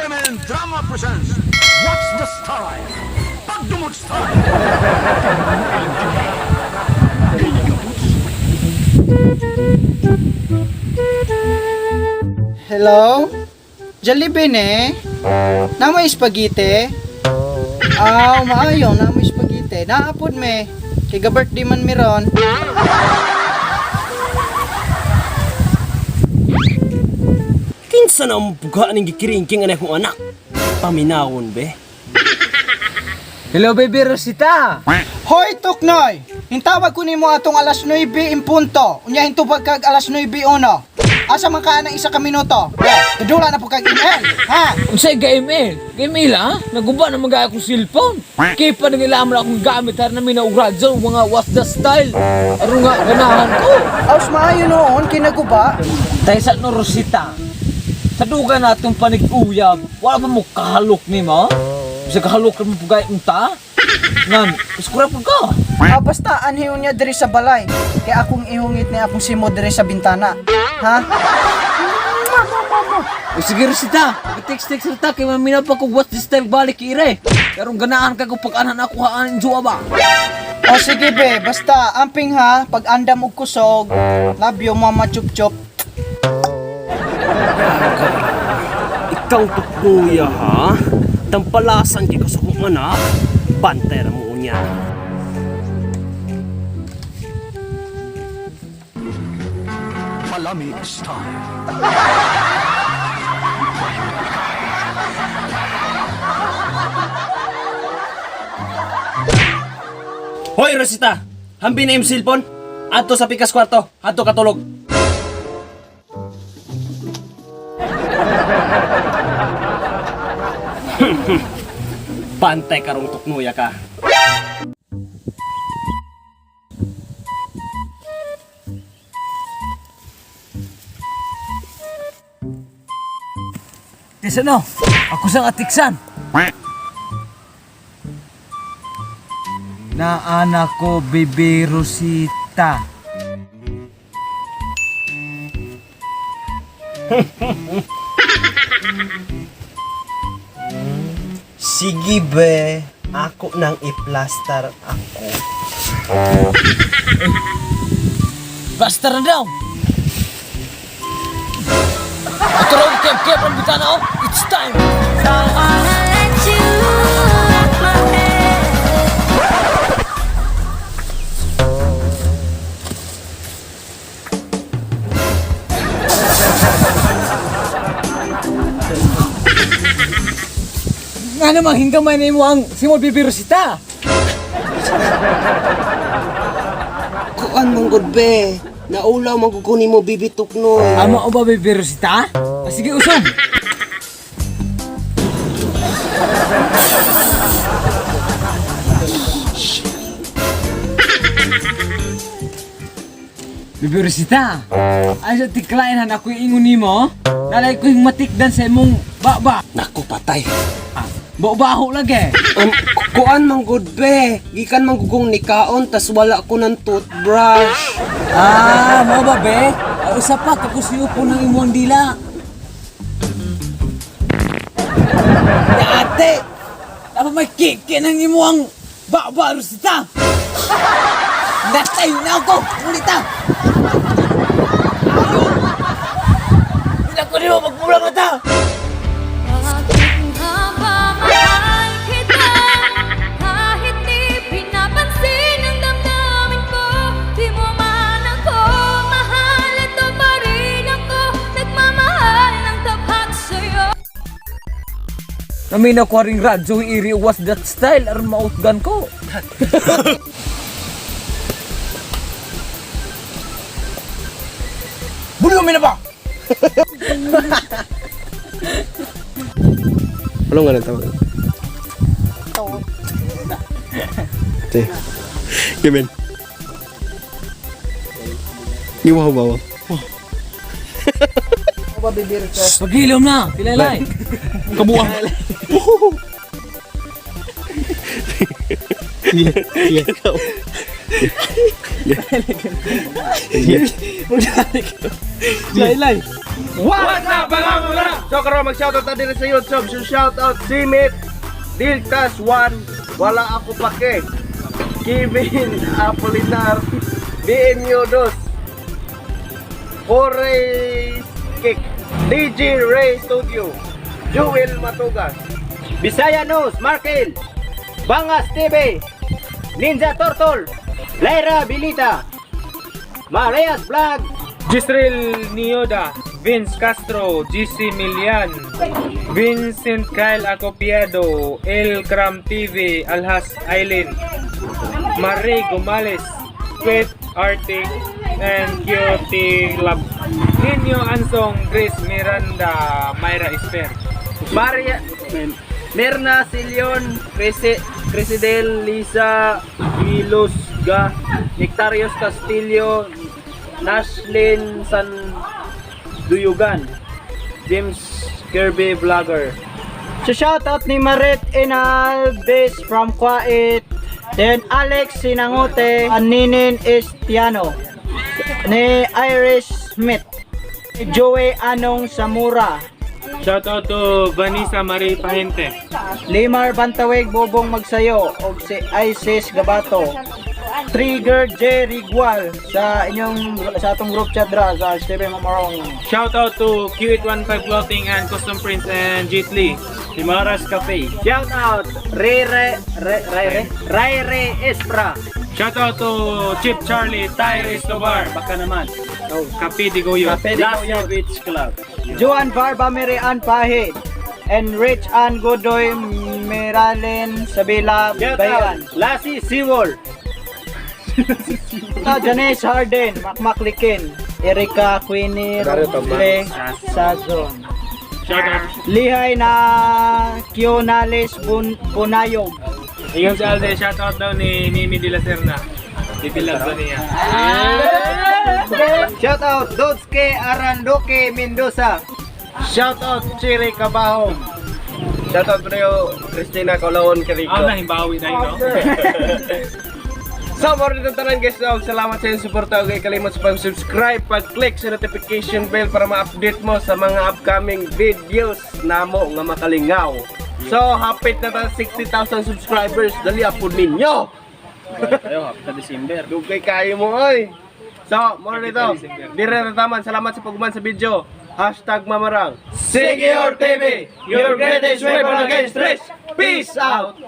RMN Drama presents What's the Style? Pagdumot Style! Hello? Jollibee ne? Namoy spaghetti? Ah, maayo, namoy spaghetti. Naapod me. Kay ga-birthday man mi ron. Kinsa na ang buga ning gikiringking anay akong anak? Paminawon be. Hello, baby Rosita! Hoy, Tuknoy! Hintawag ko nimo atong alas 9 in punto. Unya hintubag kag alas 9:01. Asa man ka ng isa ka minuto? Yeah, tudula na po kag email. Ha? Unsay ga-email? Ga-email ha? Naguba na mga akong cellphone. Kaya pa nang ilaman akong gamit har namin na radyo, mga what's the style. Aron nga ganahan ko. Aus maayo noon kinaguba. Tayo sa no Rosita. Sa duga na itong panig-uyab, wala ba mo kahalok ni mo? Bisa kahalok mo pugay unta? Nan, iskura po ka. Ah, basta anhiyon niya diri sa balay. Kaya akong ihungit ni akong simo diri sa bintana. Ha? O sige Rosita, text-text rita kay maminaw pa ko what's the style balik ire. Karong ganahan ka ko pag-anan ako haan jowa ba? O sige be, basta amping ha, pag andam og kusog, love you mama chup chup. Ikaw tuknuya ha? Tampalasan kay ka sa akong anak. Bantay ra mo niya. Palami Style. Hoy Rosita, hambi na imong cellphone. Adto sa pikas kwarto, adto katulog. Bantay karong tuknuya ka. Tisa no, ako sang atiksan. Naana ko, Baby Rosita. Sige be, ako nang iplastar ako. Basta na daw! Ito raw, kep-kep ang bitana oh! It's time! I wanna let you out my head. Nga naman, hingga may na imo ang simol Baby Rosita! Kuan man gud be. Naulaw man gud ko nimo bibi tuknoy. Ama o ba, Baby Rosita? Ah, sige, usog! Baby Rosita, ay sa tiklain han ako ingon nimo. Nalay ko yung matikdan sa imong baba. Naku patay. Ah, baho lagi. Kuan man gud be. Gikan man gud kong nikaon tas wala ko ng toothbrush. Ah, mao ba be? Ay, usa pa kakusiyo po ng imong dila. Ate! Dapat may kiki ng imong baba Rosita! Natay na ako! Ulit ta! Ayun! Hindi ko nimo magbulang na ta! Bakit nga ba mahal kita? Kahit di pinapansin ang damdamin ko, di mo man ako mahal, ito pa rin ako, nagmamahal ng tapat sa'yo. Naminaw ko ring radyo iri was that style aron mautgan ko. Bulumin na ba? Ano nga nang tawag? Te. Given. Iwaw ba? Pagilom na, kilalay. Kabuang. Laylay. What's up, mga mga? So karon mag-shoutout ta diri sa YouTube. So shoutout Simit Diltas 1, Wala Ako Pake, Kevin Apolinar, BNU Dos, Corey Kick, DJ Ray Studio, Jewel Matugas, Bisaya News, Markel, Bangas TV, Ninja Turtle, Lyra Bilita, Marias Vlog, Gisrel Nioda, Vince Castro, GC Milian, Vincent Kyle Acopiado, El Cram TV, Alhas Island, Marie Gomales, Sweet Arctic, and Cutie Love. Nino Ansong, Grace Miranda, Myra Esper. Maria Mirna Silion, Crisidel Lisa Vilosga, Nectarios Castillo, Nashlin San Duyugan, James Kirby Vlogger. So shoutout ni Marit Inalbis from Kuwait. Then Alex Sinangote, Aninin Estiano, ni Irish Smith, ni Joey Anong Samura, Shout out to Vanessa Marie Pahente. Limar Bantawig Bobong Magsayo og si Isis Gabato. Trigger J Rigual sa inyong sa atong group chat dra sa Stephen Mamarong. Shout out to Q815 Clothing and Custom Prints and Jeet Lee. Limaras Cafe. Shout out Rere Rere Rere Espra. Shout out to Chip Charlie, Ty Escobar, Baka naman. Kapi Digoyo. Lasya Beach Club. Juan Barba Mirian Pahid and Rich Ann Godoy Miralin Sabila Shout Bayan. out Lassie Sewell. Janice Harden, Makmaklikin, Erika Queenie Roble Sazon. Shout out. Lihay na Kionales Bunayog. Iyon si Alde, shout out daw ni Mimi de la Serna. Bibilag ba niya? Shout out Dodske Arandoke Mendoza. Shout out Chiri Cabahong. Shout out Brio Christina Coloon Carico. Ah, nahimbawi na yun, no? So, more dito tanan guys, no? Salamat sa inyong suporta. Huwag kalimot sa pag-subscribe, pag-click sa notification bell para ma-update mo sa mga upcoming videos namo nga makalingaw. So, hapit na ta 60,000 subscribers. Dali apod ninyo! Tayo, hapit na December. Dugay kayo mo, oy! So, more dito. Dire na taman. Salamat sa pagguman sa video. #Mamarang. Secure TV, your greatest weapon against stress. Peace out!